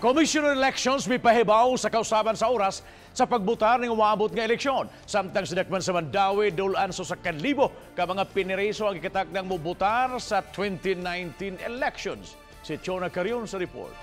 Commission on Elections mipahibaw sa kausaban sa oras sa pagbutar ning umaabot nga eleksyon. Samtang sa dakman sa Mandaue, dulan sa 1,000 ka mga piniriso ang gikitakdang mubutar sa 2019 elections. Si Chona Carion sa report.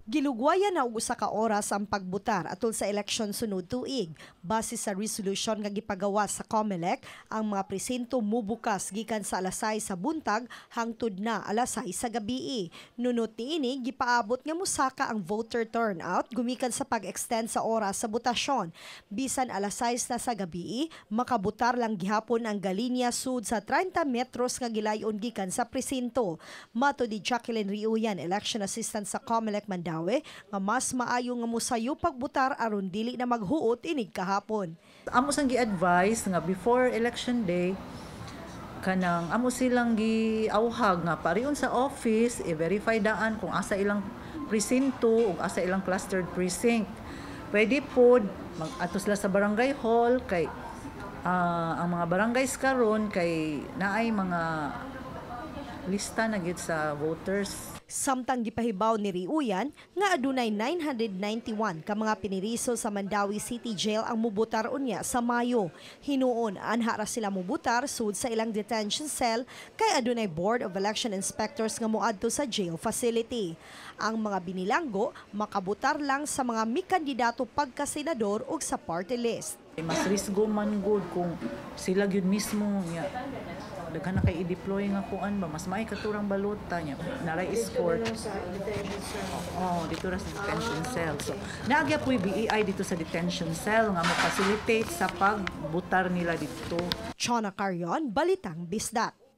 Gilugwayan na og usa ka oras ang pagbutar atol sa eleksyon sunod tuig. Base sa resolution nga gipagawas sa COMELEC, ang mga presinto mubukas gikan sa alas 6 sa buntag hangtod na alas 6 sa gabii. Nunot niini, gipaabot nga mosaka ang voter turnout gumikan sa pag-extend sa oras sa botasyon. Bisan alas 6 na sa gabii, makabutar lang gihapon ang galinya sud sa 30 metros nga gilayon gikan sa presinto. Mato di Jacqueline Riuyan, election assistant sa COMELEC Mandaue, nga mas maayo nga mosayo pagbutar aron dili na maghuot inig kahapon. Amo sang gi-advise nga before election day, kanang amo silang giawhag nga pariun sa office, i-verify daan kung asa ilang presinto ug asa ilang clustered precinct. Pwede pod mag-ato sila sa barangay hall kay ang mga barangays karon kay naay mga lista na gyud sa voters. Samtang gipahibaw ni Riuyan nga adunay 991 ka mga piniriso sa Mandaue City Jail ang mubutar unya sa Mayo. Hinuon anha ra sila mubutar sud sa ilang detention cell kay adunay Board of Election Inspectors nga moadto sa jail facility. Ang mga binilanggo makabutar lang sa mga mikandidato pagka-senador ug sa party list. Mas risgo man gud kung sila gyud mismo nya daghan na kay i-deploy nga kuan ba, mas maay katurang balota nya naray escort. Oh, dito ra sa detention cell. So naagya po'y BEI dito sa detention cell nga mo facilitate sa pagbutar nila dito. Chona Carion, Balitang Bisdak.